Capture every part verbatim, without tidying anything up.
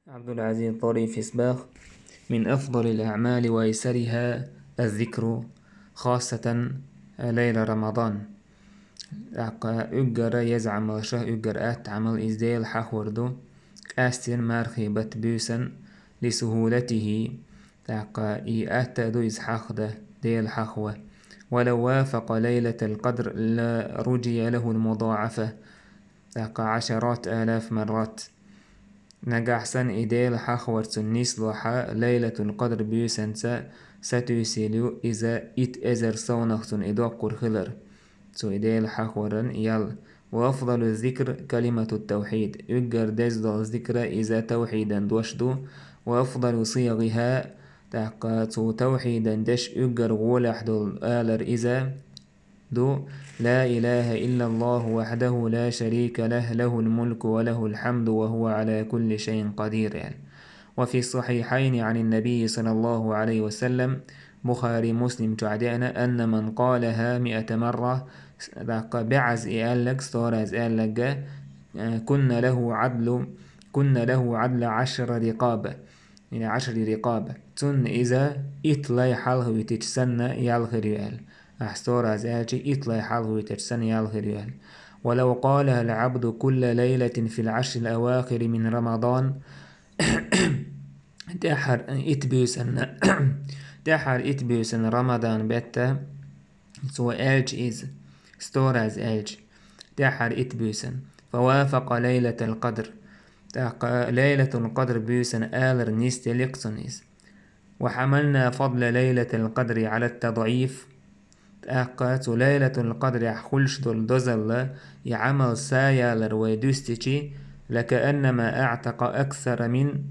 Абдул-Азиз Тарифис бах: «من أفضل الأعمال وأيسرها الذكر، خاصة ليل رمضان». ТӀаккха уггар еза Ӏамалшах уггар атта Ӏамал из Дела хьахор ду, къаьстина мархий бат буьйсан, لسهولته, тӀаккха и атта ду из хьахда, Дела хьахва. «ولو وافق ليلة القدر لرجي له المضاعفة», тӀаккха عشرات آلاف مرات. Нагахь санна и Дела хьахвар цунна нисло хьа, Лайлатул Къадр буьйсанца сатуьйсийла ю иза итт эзар совнах цунна и доккхур хилар. Цу и Дела хьахваран ял. «وأفضل الذكر كلمة التوحيد». Уггар деза дола зикра иза тавхьидан дош ду. «وأفضل صيغها», тӀаккха цу тавхьидан деш уггар гӀолехь долу алар иза ду: «لا إله إلا الله وحده لا شريك له، له الملك وله الحمد وهو على كل شيء قدير», – аьлла. «وفي الصحيحين عن النبي صلى الله عليه وسلم», Бухари, Муслим чохь деана, «أن من قالها مئة مرة», тӀаккха бӀозза и аьлларг, сто раз аьлларг, э, «كن له عدل، كن له عدل عشر رقاب». Или عشر رقاب. Цунна иза итт лай хьалхавитича санна ял хир ю аьлла. Ахь сто раз аьлча, итт лай хьалхавитича санна ял хир ю аьлла. «ولو قالها العبد كل ليلة في العشر الأواخر من رمضان». ТӀаьххьара итт буьйсанна, тӀаьххьара итт буьйсанна Рамадан бетта цо аьлча иза, сто раз аьлча, тӀаьххьара итт буьйсанна, «فوافق ليلة القدر», тӀаккха Лайлатул Къадр буьйсанна алар нисделира цунна иза. «وحملنا فضل ليلة القدر على التضعيف». ТӀаккха цу Лайлатул Къадрехь хуьлуш долу дозалла и Ӏамал са ялар вай дуьстичи, «لكأنما أعتق أكثر من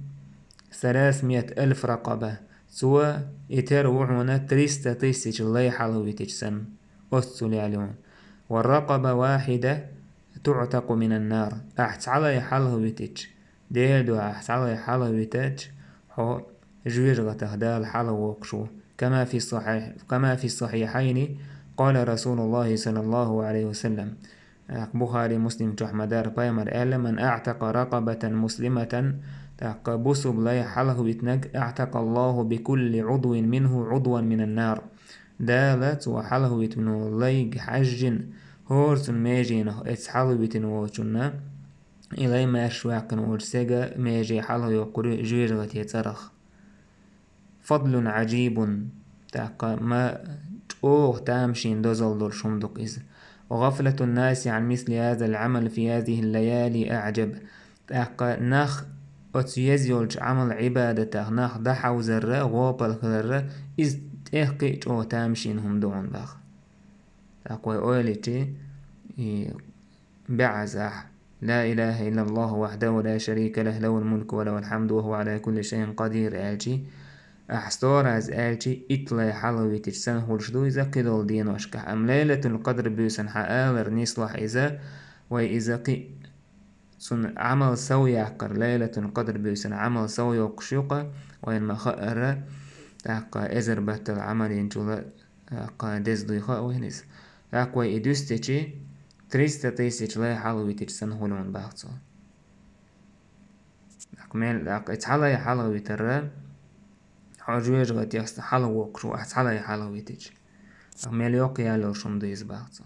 ثلاثمائة ألف رقبة». Цо и тера ву хьуна триста тысяч лай хьалхавитича санна, оццул ял ю хьуна. «والرقبة الواحدة تعتق من النار». Ахь цхьа лай хьалхавитича, Делан дуьхьа ахь цхьа лай хьалхавитича, хьо жоьжахатех Дала хьалхавоккхуш ву. «كما في الصحيح، كما في الصحيحين، قال رسول الله صلى الله عليه وسلم». ТӀаккха Бухари, Муслим чохь ма-дарра, пайхамар аьлла: «من أعتق رقبة مسلمة», тӀаккха бусулба лай хьалхавитинарг, «أعتق الله بكل عضو منه عضوا من النار». Дала цо хьалхавитина лайга хьаьжжина, хӀора цуьнан меженах эца хьалхавитина волчунна, и лай маьрша ваьккхина волчу стеган меже хьалхайоккхур ю жоьжахатин цӀарах. «فضل عجيب», тӀаккха ма чӀогӀа тамашийна дозалла долуш хӀума ду-кх иза. «وغفلة الناس عن مثل هذا العمل في هذه الليالي أعجب». ТӀаккха нах оцу еза йолчу Ӏамал-Ӏибадатах нах дӀахьовзарра, гӀопал хиларра, иза тӀех кхин а чӀогӀа тамашийна хӀума ду хьуна бах. ТӀаккха вай ойла йичи, и бӀозза ахь: «لا إله إلا الله وحده لا شريك له، له الملك وله الحمد وهو على كل شيء قدير», – аьлчи, ахь сто раз аьлчи, итт лай хьалхавитича санна хуьлуш ду иза кхидолу деношкахь. Амма Лайлатул Къадр буьйсанна хьан алар нислахь иза, вай иза кхин а цунна Ӏамал сов яккхар, Лайлатул Къадр буьйсанна Ӏамал сов йоккхуш ю-кха, вайна ма-хаъара, тӀаккха эзар баттал Ӏамал йинчул а, тӀаккха деза дуй хаьа вайна иза. ТӀаккха вай и дуьстичи, триста тысяч лай хьалхавитича санна хуьлу хьуна бах цо. ТӀаккха мел, тӀаккха и цхьа лай хьалхавитарра, хьо жоьжахатех хьалхавоккхуш ву ахь цхьа лай хьалхавитича. ТӀаккха мел йоккха ял йолуш хӀума ду иза бах цо.